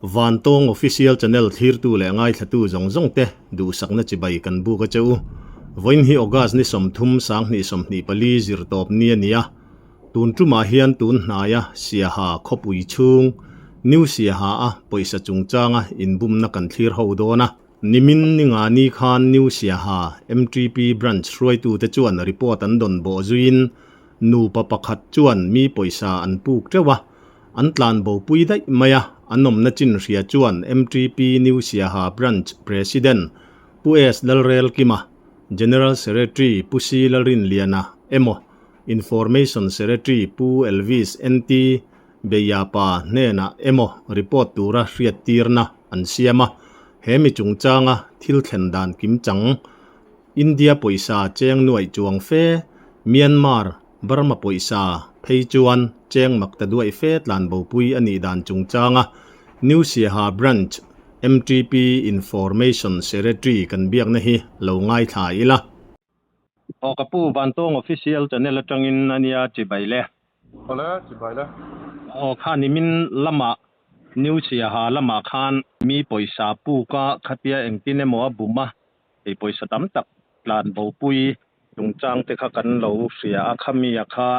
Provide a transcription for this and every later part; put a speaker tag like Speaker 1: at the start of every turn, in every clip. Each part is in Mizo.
Speaker 1: Vantawng Official Channel thlirtu leh ngaithlatu zawng zawng te duhsakna chibai kan buk a che u. Vawiin hi August ni 30 2024 zirtawp ni a ni a. Tun tumah hian tun hnaia Siaha khawpui chhung, New Siaha a pawisa chungchanga inbumna kan thlir ho dawn a. Nimin ni nga ni khan New Siaha MTP Branch hruaitute chuan report an dawn bawh zuiin nupa pakhat chuan mi pawisa an puk teuh a, an tlan bopui daih mai a, an awmna chin hria chuan MTP New Siaha Branch President Pu S Lalrelkima, General Secretary Pu C Lalrinliana emaw Information Secretary Pu Elvis NT Beiapa hnenah emaw report tura hriattirna an siam a, he mi chungchanga thil thlen dan kimchang, India pawisa cheng nuaih chuang fe, Myanmar, Burma pawisa phei chuan cheng mak ta duaih fe tlanbopui a nih dan chungchanga New Siaha Branch MTP Information Secretary kan biakna hi lo ngaithla ila. Aw ka pu Vantawng Official Channel atangin a nia chibai le.
Speaker 2: Awle chibai le.
Speaker 1: Aw kha nimin lamah New Siaha lamah khan mi pawisa puk a khatia engtin emaw a bum a, hei pawisa tam tak tlan bopui chungchang te kha kan lo hria a, khami a kha.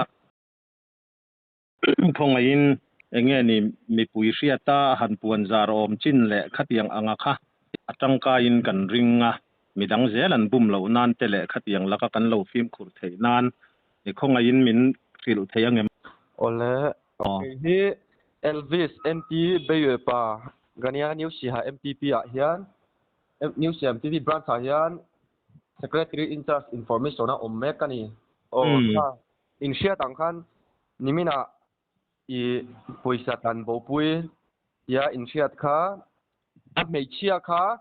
Speaker 1: Khawngaihin eng nge ni mipui hriata a han puan zar awm chin leh khatiang anga kha a tangkaiin kan ring a, midang zel an bum loh nan te leh khatiang laka kan lo fimkhur theih nan i khawngaihin min hrilh thei angem?
Speaker 2: Awle, kei hi Elvis NT Beiyuepa Gania New Siaha MTP ah hian New Siaha MTP branch ah hian Secretary in charge information a awm mek a ni. Aw kha In hriat ang khan niminah i pawisa tlan bopui tia in hriat kha a hmeichhia kha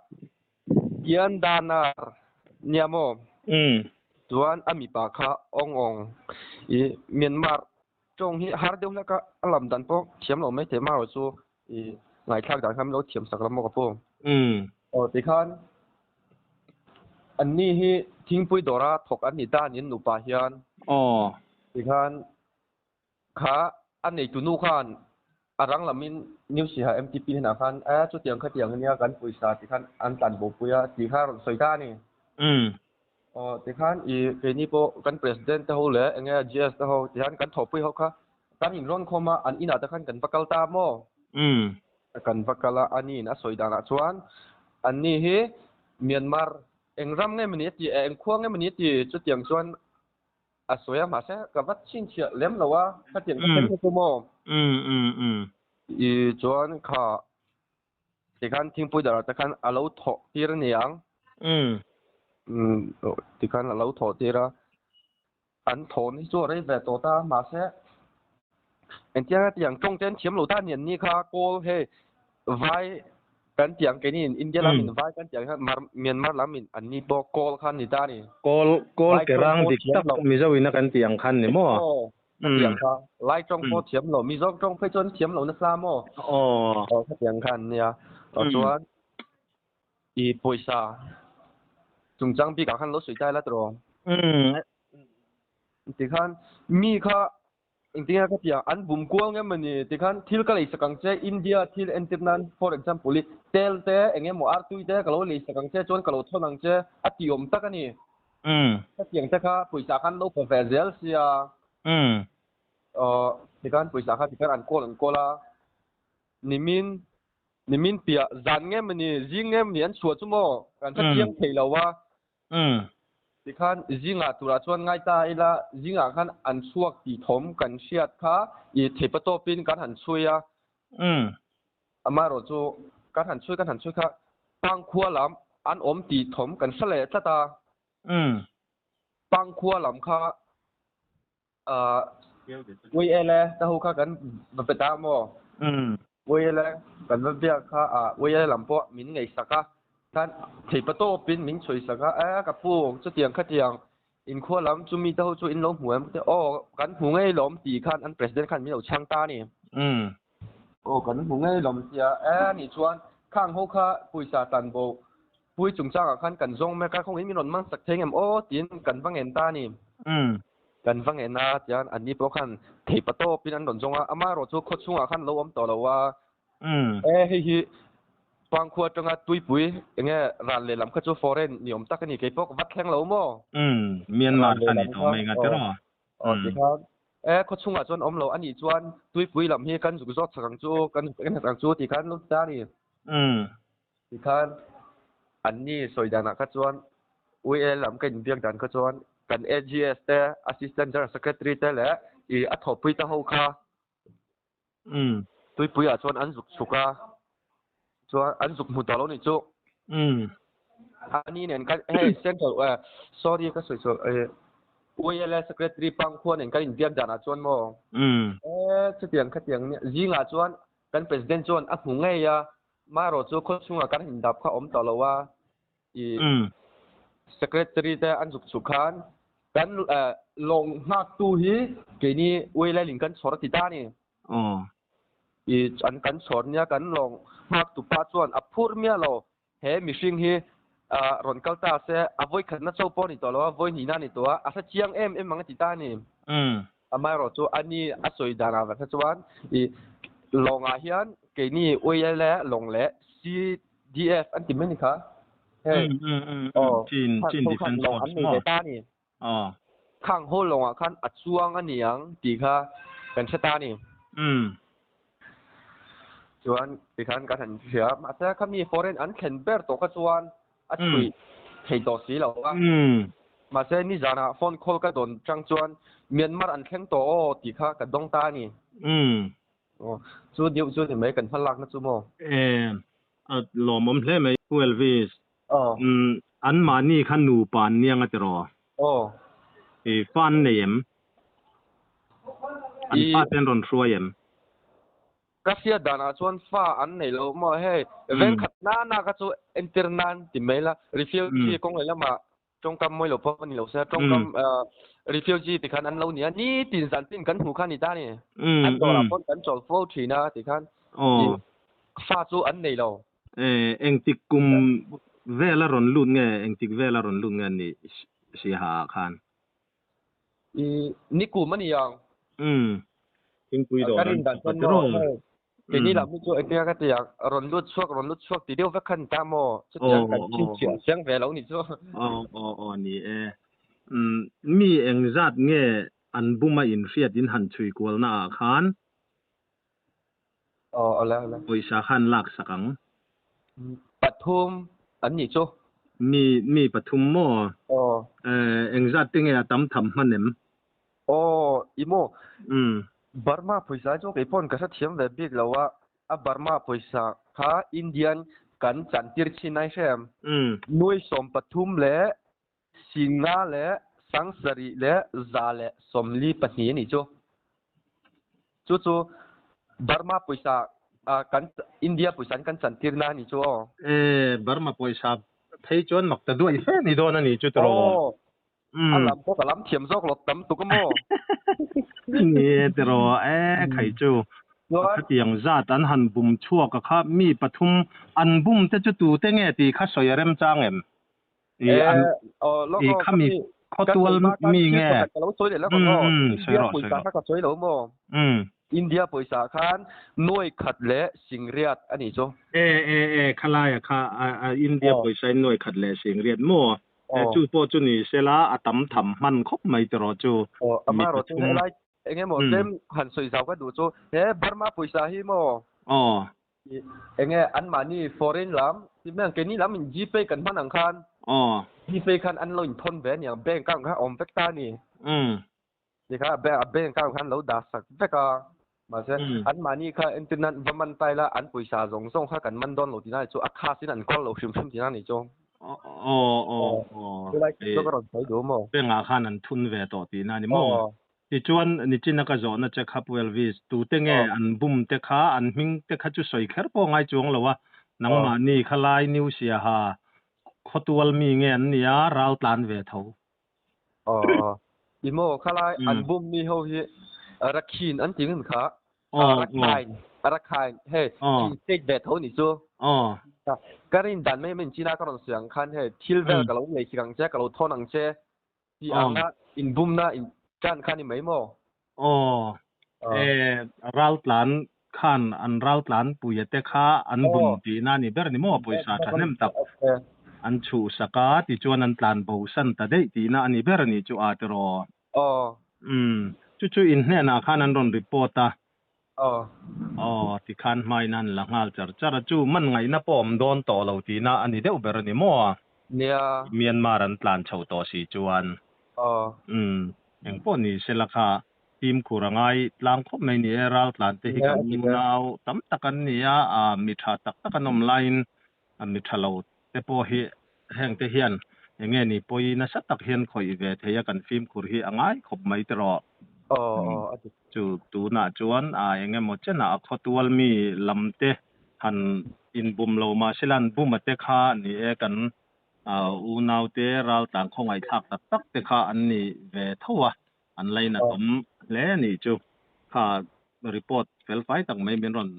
Speaker 2: Kian Danar nia maw? Chuan a mipa kha Ong Ong i Myanmar tawng hi har deuh hlek a, a lam dan pawh thiam lo mai thei marawh chu i ngaithlak dan kha min lo thiam sak lam maw ka pu. Aw tikhan Anni hi thingpui dawra thawk an ni ta a niin nupa hian.
Speaker 1: Aw.
Speaker 2: Tikhan kha a neitu nu khan a rang lamin New Siha MTP hnenah khan e chutiang khatiang ania kan pawisa tikhan an tlan bopui a tih kha a rawn sawi ta a ni. Aw tikhan i keini pawh kan President te ho leh enge GS te ho tikhan kan thawhpui ho kha kan inrawn khawm a an inah te khan kan va kal ta maw? Kan va kal a, a niin a sawi danah chuan anni hi Myanmar eng ram nge mawni a ti, eng khua nge mawni a ti chutiang chuan a sawi a, mahse ka va chhinchhiah lem lo a, khatiang ka thleng kha chu maw? I chuan kha tikhan thingpui darah te khan a lo thawh tir a ni ang. Tikhan a lo thawh tir a. An thawn hi chu a rei ve tawh ta, mahse engtiang tiang tawng te an thiam lo ta a ni an ni kha kawl hei vai kan tiang keini in India lam in vai kan tiang hian Myanmar lam in an ni pawh kawl kha an ni ta a ni.
Speaker 1: Kawl kawl ke rang dik tak Mizo in a kan tiang khan ni maw?
Speaker 2: Aw ka tiang kha Lai tawng pawh thiam lo Mizo tawng phei chuan thiam lo nasa maw?
Speaker 1: Aw.
Speaker 2: Aw ka tiang kha an nia. Aw chuan I pawisa chungchang bikah khan lo sawi ta ila tawh. Tikhan mi kha engtin nge ka ti ang an bum kual nge mawni tikhan thil ka leisak ang che India thil entir nan for example i tel te eng emaw artui te ka lo leisak ang che chuan ka lo thawn ang che a ti awm tak a ni. Hetiang te kha pawisa khan lo pe ve zel sia. Aw tikhan pawisa kha tikhan an kawl an kawl a nimin Nimin piah zan nge mawni, zing nge mawni an chhuah chu maw? Kan hre chiang thei lo a. Tikhan zingah turah chuan ngai ta ila, zingah khan an chhuak tih thawm kan hriat kha i theipa tawpin kan han chhui a. Amaherawh chu kan han chhui kan han chhui kha Pangkhua lam an awm tih thawm kan hre leh tlat a. Pangkhua lam kha Ui ele ta ho kha kan va pe ta maw? Ui ele kan va biak kha a ui ele lam pawh min ngaihsak a, khan theipa tawpin min chhuisak a, e ka pu chutiang khatiang inkhua lam chu mi te ho chu in lo hmu em? Aw kan hmu ngei lawm tih khan an president khan min lo chhang ta a ni. Aw kan hmu ngei lawm tia e anih chuan khang ho kha pawisa tlan bo pui chungchangah khan kan zawng mek a, khawngin min rawn hmang sak thei ngem aw tiin kan va ngen ta a ni. Kan va ngen a tian anni pawh khan theipa tawpin an rawn zawng a, amaherawh chu khaw chhungah khan lo awm tawh lo a. E hei hi Pangkhua atanga Tuipui enge ral lehlam kha chu foreign ni awm tak a ni kei pawh ka va thleng lo maw?
Speaker 1: Myanmar kha ni tawh mai nga tiraw?
Speaker 2: Aw tikhan e khaw chhungah chuan awm lo a nih chuan Tuipui lam hi kan zuk zawt chak ang chu kan zuk en ang chu tikhan lo ti ta a ni. Tikhan anni sawi danah kha chuan UA lam ka inbiak dan kha chuan kan AGS te Assistant General Secretary te leh ih a thawhpui te ho kha Tuipuiah chuan an zuk chhuk a, chuan an zuk hmu tawh lo nih chu. Ani nen kan hei central eh sorry ka sawi chhuak eh ULA secretary Pangkhua nen kan inbiak danah chuan maw eh chutiang khatiang nia zingah chuan kan president chuan a hmu ngei a, marawh chu khawchhungah kan indap kha awm tawh lo a. I secretary te an zuk chhuk khan kan lawng nghaktu hi keini Uilailin kan chhawr a ti ta a ni. I an kan chhawr nia kan lawng nghaktu pa chuan a phur miah lo. He mihring hi rawn kal ta se a vawikhatna cho pawh a ni tawh lo a, vawihnihna a ni tawh a, a hre chiang em em ang a ti ta a ni. Amaherawh chu a ni a sawi danah vek kha chuan i lawngah hian keini Uilaile lawng leh CDF an ti mai ni kha. Hei aw
Speaker 1: Chin
Speaker 2: khang ho khan
Speaker 1: Defence
Speaker 2: lawng an
Speaker 1: Force
Speaker 2: nei
Speaker 1: maw?
Speaker 2: ve ta a ni. Khang ho lawngah khan a chuang a ni ang tih kha kan hre ta a ni. Chuan tikhan kan han hria mahse khami foreign an thlen ber tawh kha chuan a chhui thei tawh si lo a. Mahse nizanah phone call ka dawn chang chuan Myanmar an thleng tawh aw tih kha ka dawng ta a ni. Aw, chu deuh chu ni mai kan hma lakna chu maw?
Speaker 1: E, a lawmawm hle mai Pu Elvis.
Speaker 2: Aw.
Speaker 1: Umm, an mahni kha nupa an nia nga tiraw?
Speaker 2: Aw.
Speaker 1: I fa an nei em? An
Speaker 2: I.
Speaker 1: fa te an rawn hruai em?
Speaker 2: Ka hriat danah chuan fa an nei lo maw? Hei, vengkhat nana kha chu entir nan ti mai la, refugee kawng leh lamah Tawngkam mawi lo pawh a ni lo sia, tawngkam refugee ti khan an lo nia, nitin zan tin kan hmuh kha a ni ta a ni. An dawrah pawn kan chawl fo thin a ti khan fa chu an nei lo.
Speaker 1: Engtik kum vela rawn lut nge, engtik vela rawn lut nge an nih Siaha ah khan?
Speaker 2: I nikum a ni ang.
Speaker 1: Umm. Thingpui
Speaker 2: Ka
Speaker 1: dawr an
Speaker 2: rin dan
Speaker 1: thawk a
Speaker 2: chuan
Speaker 1: tiraw?
Speaker 2: maw hei keini lam hi chu engtia ka ti ang rawn lut chhuak rawn lut chhuak ti deuh vek kha ni ta maw chutiang kan chhinchhiah chiang ve lo ni chu.
Speaker 1: Aw aw aw ni e. Umm mi engzat nge an bum a inhriat in han chhui kual na ah khan?
Speaker 2: Aw awle awle.
Speaker 1: Pawisa khan lak sak ang.
Speaker 2: Pathum an nih chu.
Speaker 1: Mi mi pathum maw?
Speaker 2: Aw.
Speaker 1: Eh engzat te nge a tam tham hman em?
Speaker 2: Aw i maw?
Speaker 1: Umm.
Speaker 2: Burma pawisa chu kei pawn ka hrethiam ve bik lo a, a Burma pawisa kha Indian kan chantir chin ai hrem.
Speaker 1: Umm.
Speaker 2: Nuai 13 leh Singa leh 7000 leh 142 a nih chu. Chu chu Burma pawisa kan India pawisa an kan chantir na a nih chu aw.
Speaker 1: E, Burma pawisa phei chuan mak ta duai fe ni dawn a nih chu tiraw.
Speaker 2: Aw, a lam pawh ka lam thiam zawk lo tam tuk a maw.
Speaker 1: Ni e tiraw, e khai chu. Khatiang zat an han bum chhuak a kha mi pathum an bum te chu tute nge tih kha sawi a remchang em? I khami khawtual mi nge? Sawi rawh, sawi rawh.
Speaker 2: Ka sawi lo maw? India pawisa khan nuai khat leh singriat a nih chu.
Speaker 1: E e e khalaia kha India pawisa in nuai khat leh singriat maw? Chu pawh chu ni sela a tam tham hman khawp mai tiraw chu.
Speaker 2: Ama erawh chu helai eng emaw tlem han sawi zau ka duh chu he Burma pawisa hi maw?
Speaker 1: Aw.
Speaker 2: Enge anmahni foreign lam ti mai ang keini lam in Gpay kan hman ang khan Gpay khan an lo inthawn ve a niang bank account kha a awm vek ta a ni. Ti kha a bank account khan lo dah sak vek a mahse anmahni kha entir nan va man ta ila an pawisa zawng zawng kha kan man dawn lo tihna ni chu a khas in an kawl lo hrim hrim tihna ni chu. Chulai chu ka rawn sawi duh maw?
Speaker 1: Bank ah khan an thun ve tawh tihna a ni maw? Tichuan, nichina ka zawhna che kha Pu Elvis, tute nge an bum te kha, an hming te kha chu sawi kher pawh ngai chuang lo a, nangmahni khalai New Siaha khawtual mi nge an nia, ral tlan ve tho.
Speaker 2: Aw aw. I maw khalai an bum mi ho hi Rakhin an ti ngin kha. Rakhine, Rakhine, hei Chin state ve tho ni chu. Ka rin dan mai mai China ka rawn sawi ang khan hei thil vel ka lo lei sik ang che, ka lo thawn ang che. Ti anga inbumna in tan kha ni mai maw?
Speaker 1: Aw, e, ral tlan khan an ral tlan puia te kha an bum tihna a ni ber ni maw? Pawisa thahnem tak an chhuhsak a, tichuan an tlan bo san ta daih tihna a ni ber a nih chu a tiraw?
Speaker 2: Aw.
Speaker 1: Umm, chu chu in hnenah khan an rawn report a.
Speaker 2: Aw.
Speaker 1: Aw, tikhan hmain an la nghal char char a, chu man ngaihna pawh awm dawn tawh lo tihna a ni deuh ber a ni maw?
Speaker 2: Nia.
Speaker 1: Myanmar an tlan chho tawh si chuan.
Speaker 2: Aw.
Speaker 1: Umm, engpawh ni sela kha fimkhur a ngai tlang khawp mai ni e, ral tlan te hi kan unau tam tak an ni a, mi tha tak tak an awm laiin mi tha lo te pawh hi heng te hian eng nge ni pawi nasa tak hian khawih ve thei a kan fimkhur hi a ngai khawp mai tiraw.
Speaker 2: Aw aw a dik.
Speaker 1: Chu tunah chuan a eng emaw chenah a khawtual mi lam te han inbum lo mahsela an bum a te kha ni e kan unau te raltlan khawngaihthlak tak tak te kha an ni ve tho a an lainatawm hle a nih chu. Kha report felfai tak mai min rawn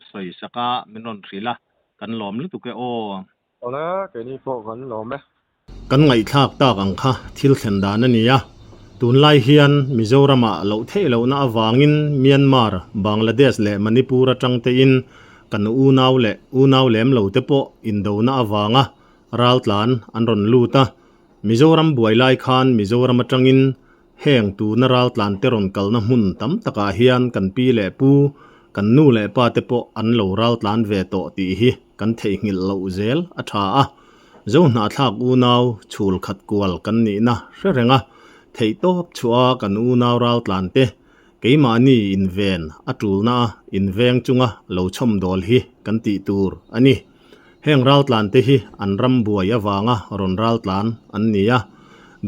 Speaker 1: sawi sak a, min rawn hrilh a, kan lawm lutuk e aw.
Speaker 2: Awle, keini pawh kan lawm e.
Speaker 1: Kan ngaihthlak tak ang kha thil thlen dan a ni a, tunlai hian Mizoramah loh theih lohna avangin Myanmar, Bangladesh leh Manipur atang tein kan unau leh unau lem lo te pawh indona avanga raltlan an rawn lut a, Mizoram buai lai khan Mizoram atangin Heng tuna raltlan te rawn kalna hmun tam takah hian kan pi leh pu, kan nu leh pa te pawh an lo raltlan ve tawh tih hi kan theihnghilh loh zel a tha a. Zohnahthlak unau chhul khat kual kan nihna hre reng a, theihtawp chhuah a kan unau raltlan te keimahni inven a tulna a inveng chunga lo chhawmdawl hi kan tih tur a ni. Heng raltlan te hi an ram buai avanga rawn raltlan an ni a,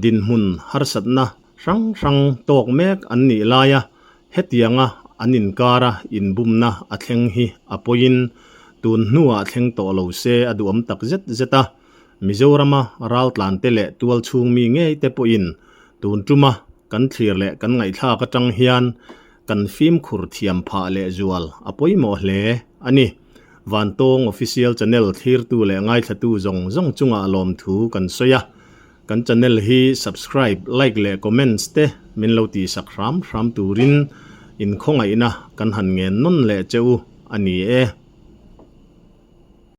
Speaker 1: dinhmun harsatna hrang hrang tawk mek an nih laia hetianga an inkara inbumna a thleng hi a pawiin tun hnuah thleng tawh lo se a duhawm tak zet zet a. Mizorama raltlan te leh tualchhung mi ngei te pawhin tun tuma kan thlir leh kan ngaihthlak atang hian kan fimkhur thiam phah leh zual a pawimawh hle a ni. Vantawng Official Channel thlirtu leh ngaithlatu zawng zawng chungah lawmthu kan sawi a. Kan channel hi subscribe, like leh comments te min lo tihsak hram hram turin inkhawngaihna kan han ngen nawn leh che u a ni e.